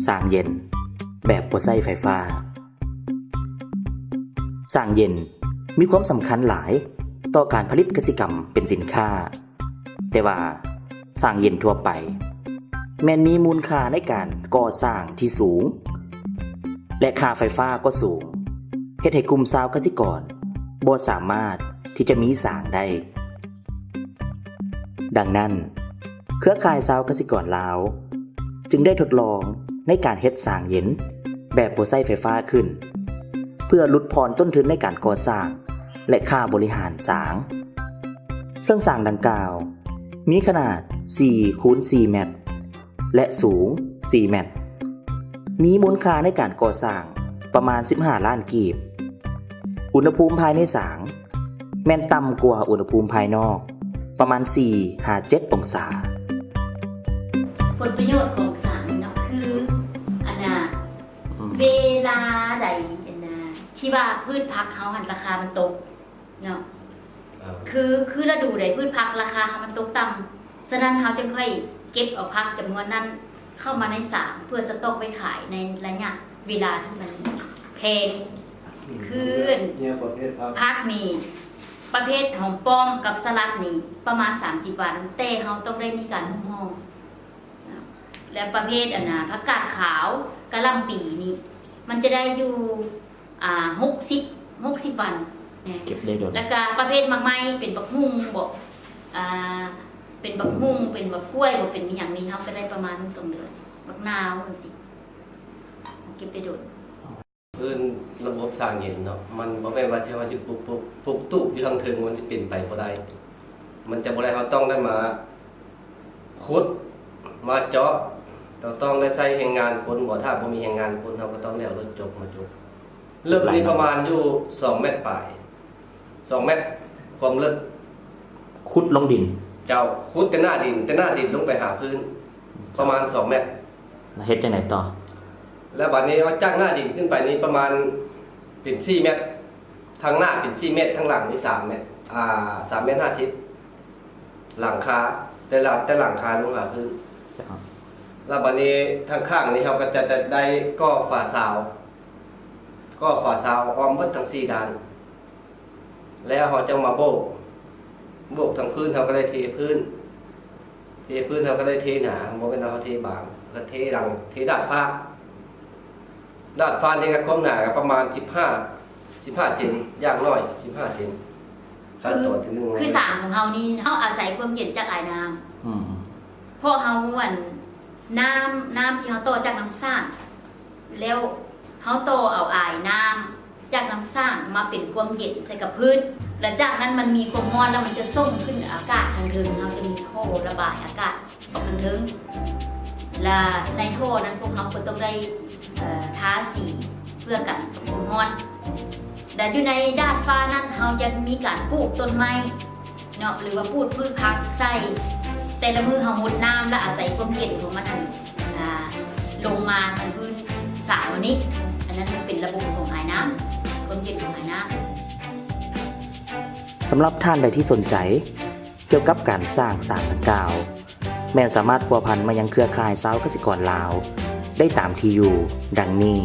ສາງເຢັນແບບບໍ່ໃຊ້ໄຟຟ້າ. ສາງເຢັນມີຄວາມສຳຄັນຫຼາຍຕໍ່ການຜະລິດກະສິກຳເປັນສິນຄ້າ, ແຕ່ວ່າສາງເຢັນທົ່ວໄປແມ່ນມີມູນຄ່າໃນການກໍ່ສ້າງທີ່ສູງ ແລະ ຄ່າໄຟຟ້າກໍສູງ, ເຮັດໃຫ້ກຸ່ມຊາວກະສິກອນບໍ່ສາມາດທີ່ຈະມີສາງໄດ້. ດັ່ງນັ້ນ, ເຄືອຂ່າຍຊາວກະສິກອນລາວຈຶ່ງໄດ້ທົດລອງໃນການເຮັດສາງເຢັນແບບບໍ່ໃຊ້ໄຟຟ້າຂຶ້ນ ເພື່ອຫຼຸດຜ່ອນຕົ້ນທຶນໃນການກໍ່ສ້າງ ແລະ ຄ່າບໍລິຫານສາງ. ເຊິ່ງສາງດັ່ງກ່າວມີຂະໜາດສີ່ຄູນສີ່ແມັດ ແລະ ສູງສີ່ແມັດ, ມີມູນຄ່າໃນການກໍ່ສ້າງປະມານສິບຫ້າລ້ານກີບ. ອຸນຫະພູມພາຍໃນສາງແມ່ນຕ່ຳກວ່າອຸນຫະພູມພາຍນອກປະມານສີ່ຫາເຈັດອົງສາ. ຜົນປະໂຫຍດຂອງສາງນີ້ເນາະ ຄືອັນນ່າ ເວລາໃດອັນນ່າ ທີ່ວ່າພືດຜັກເຮົາຫັ້ນລາຄາມັນຕົກເນາະ ຄື ຄືລະດູໃດພືດຜັກລາຄາເຮົາມັນຕົກຕ່ຳ ສະນັ້ນເຮົາຈຶ່ງຄ່ອຍເກັບເອົາຜັກຈຳນວນນັ້ນເຂົ້າມາໃນສາງ ເພື່ອສະຕັອກໄວ້ຂາຍໃນໄລຍະເວລາທີ່ມັນແພງ ຄືຜັກນີ້ ປະເພດຫອມປ້ອມກັບສະຫຼັດນີ້ປະມານສາມສິບວັນ ແຕ່ເຮົາຕ້ອງໄດ້ມີການຫຸ້ມຫໍ່ ແລະ ປະເພດອັນນ່າ ຜັກກາດຂາວ ກະຫຼ່ຳປີນີ້ ມັນຈະໄດ້ຢູ່ ອ່າ ຫົກສິບ ຫົກສິບວັນ ເກັບໄດ້ດົນ ແລ້ວກະປະເພດໝາກໄມ້ ເປັນບັກຫຸ່ງບໍ ອ່າ ເປັນບັກຫຸ່ງ ເປັນບັກກ້ວຍບໍ ເປັນອີ່ຫຍັງນີ້ ເຮົາກະໄດ້ປະມານໜຶ່ງສອງເດືອນ ບັກນາວຈັ່ງຊີ້ ເກັບໄດ້ດົນ. ເອີ້ນລະບົບສາງເຢັນເນາະ ມັນບໍ່ແມ່ນວ່າຊິ ເຮົາຊິປຸກ ປຸກ ປຸກຕູບຢູ່ທາງເທິງ ມັນຊິເປັນໄປບໍ່ໄດ້ ມັນຈະບໍ່ໄດ້ ເຮົາຕ້ອງໄດ້ມາ ຂຸດມາເຈາະ ຕ້ອງ ຕ້ອງໄດ້ໃຊ້ແຮງງານຄົນບໍ ຖ້າບໍ່ມີແຮງງານຄົນ ເຮົາກໍຕ້ອງໄດ້ເອົາລົດຈົກມາຈົກ ເລິກນີ້ປະມານຢູ່ສອງແມັດປາຍ ສອງແມັດຄວາມເລິກ ຂຸດລົງດິນ ເຈົ້າ ຂຸດແຕ່ໜ້າດິນ ແຕ່ໜ້າດິນລົງໄປຫາພື້ນປະມານສອງແມັດ ແລ້ວເຮັດຈັ່ງໃດຕໍ່? ແລ້ວບາດນີ້ເອົາຈາກໜ້າດິນຂຶ້ນໄປນີ້ປະມານເປັນສີ່ແມັດ ທາງໜ້າເປັນສີ່ແມັດ ທາງຫຼັງນີ້ສາມແມັດ ອ່າ ສາມແມັດຫ້າສິບ ຫຼັງຄາ ແຕ່ລະ ແຕ່ຫຼັງຄາລົງຫາພື້ນ ແລ້ວບາດນີ້ທາງຂ້າງນີ້ເຮົາກໍຈະໄດ້ກໍ່ຝາຊາວ ກໍ່ຝາຊາວອ້ອມເບິດທັງສີ່ດ້ານ ແລ້ວເຮົາຈັ່ງມາໂບກ ໂບກທາງພື້ນ ເຮົາກໍໄດ້ເທພື້ນ ເທພື້ນ ເຮົາກໍໄດ້ເທໜາ ບໍ່ແມ່ນວ່າເຮົາເທບາງ ກໍເທຫຼັງ ເທດາດຟ້າ ດາດຟ້ານີ້ກໍຄວາມໜາກໍປະມານສິບຫ້າ ສິບຫ້າເຊັນ ຢ່າງໜ້ອຍສິບຫ້າເຊັນ ຂັ້ນຕອນທີໜຶ່ງ ຄືສາງຂອງເຮົານີ້ ເຮົາອາໄສຄວາມເຢັນຈາກອາຍນ້ຳ ເພາະເຮົາອັນ ນ້ຳ ນ້ຳທີ່ເຮົາຕໍ່ຈາກນ້ຳສ້າງ ແລ້ວເຮົາຕໍ່ເອົາອາຍນ້ຳຈາກນ້ຳສ້າງມາເປັນຄວາມເຢັນໃສ່ກັບພື້ນ ແລະ ຈາກນັ້ນມັນມີຄວາມຮ້ອນ ແລ້ວມັນຈະສົ່ງຂຶ້ນອາກາດທາງເທິງ ເຮົາຈະມີທໍ່ລະບາຍອາກາດ ອອກເທິງໆ ລະໃນທໍ່ນັ້ນພວກເຮົາກໍຕ້ອງໄດ້ ເອີ ທາສີເພື່ອກັນຄວາມຮ້ອນ ລະຢູ່ໃນດາດຟ້ານັ້ນເຮົາຈະມີການປູກຕົ້ນໄມ້ເນາະ ຫຼືວ່າປູກພືດຜັກໃສ່ ແຕ່ລະມື້ເຮົາຫົດນ້ຳ ລະອາໄສຄວາມເຢັນຂອງມັນນັ້ນ ອາ ລົງມາທາງພື້ນສາງເຮົານີ້ ອັນນັ້ນມັນເປັນລະບົບຂອງອາຍນ້ຳ ຄວາມເຢັນຂອງອາຍນ້ຳ. ສຳລັບທ່ານໃດທີ່ສົນໃຈກ່ຽວກັບການສ້າງສາງດັ່ງກ່າວ ແມ່ນສາມາດພົວພັນມາຍັງເຄືອຂ່າຍຊາວກະສິກອນລາວໄດ້ຕາມທີ່ຢູ່ດັ່ງນີ້.